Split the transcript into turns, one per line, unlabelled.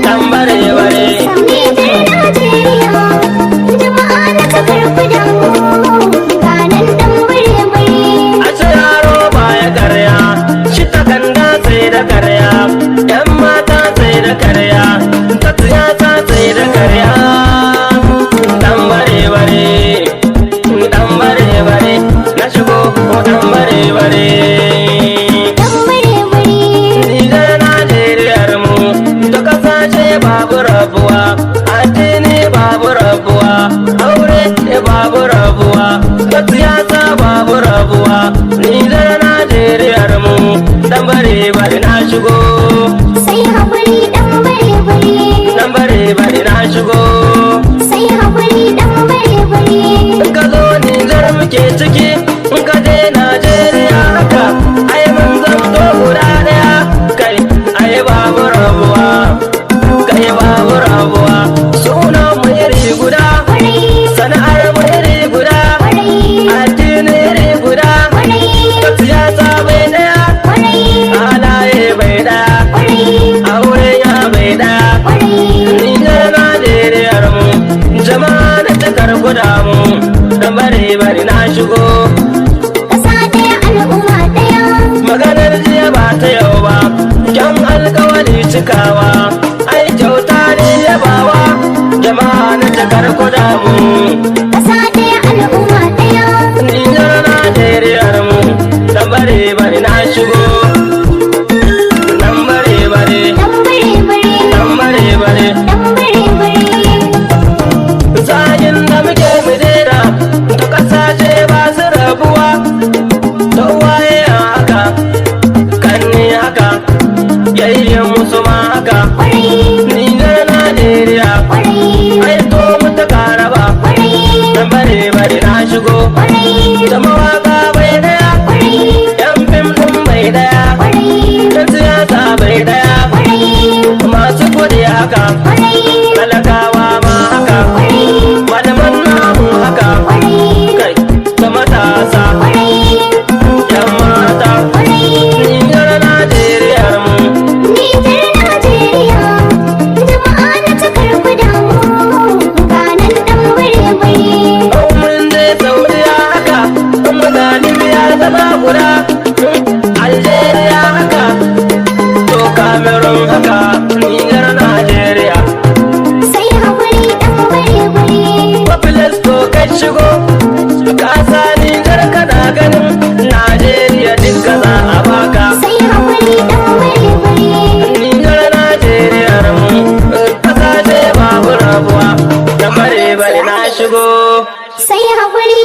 Dan bare bare.
Nijar Najeriya, jama'a na takar ku damu, ga nan dan bare-bare.
A ce yaro baya karya, shi takanda sai da karya, yan mata sai da karya, ta siyasa sai da karya. Dan bare bare, dan bare bare, na shigo dan bare bare.
Dan bare-bare.
Nijar Najeriyar mu, ta kasashe babu rabuwa, addini babu rabuwa, aure babu rabuwa, ta siyasa babu rabuwa. Nijar Najeriyar mu, dan bare bare na shigo,
Sai haƙuri dan bare-bare.
Dan bare bare na shigo.
Sai haƙuri dan bare-bare.
In ka zo Nijar muke ciki, in ka je Najeriya haka, ai mun zamto guda daya, kai ai babu rabuwa, kai babu rabuwa, sunan mu iri guda,
Kwarai,
sana'ar mu iri guda,
kwarai,
addini iri guda,
kwarai,
ta siyasa bai daya,
kwarai,
halaye bai daya,
kwarai,
aure ya bai daya.
kwarai.
Nijar Najeriyar mu, jama'a na takar guda mu, dan bare bare na shigo.
Ƙasa ɗaya, al'umma ɗaya.
Maganar jiya ba ta yau ba, kyan alkawali cikawa, ai kyauta ne yabawa, jama'a na takar guda mu.
Ƙasa ɗaya, al'umma ɗaya.
Nijar Najeriyar mu, dan bare bare na shigo. Dan bare bare,
Dan bare-bare.
Dan bare bare.
Dan bare-bare.
Zagin da muke mu daina, to kasashe ba su rabuwa, to waye haka, kanni haka, yayyen musu ma haka.
Kwarai,
Nijar Najeriya,
kwarai,
ai to mu ta karaba,
kwarai,
dan bare bare na shigo.
kwarai,
Da mawaka bai daya,
kwarai,
yan fim din bai daya,
kwarai,
yan siyasa bai daya,
kwarai,
masu kudi haka,
kwarai,
talakawa ma haka,
kwarai,
malaman namu haka,
kwarai,
kai da matasa,
kwarai,
yan mata.
kwarai.
Nijar Najeriyar mu.
Nijar Najeriya, jama'a na takar ku damu, ga nan dan bare-bare.
Mun je Saudiya haka, muna Libya zama guda, Algeria haka, to Cameroon haka, Nijar Najeriya.
Sai haƙuri dan bare-bare.
Papilas to kai shigo.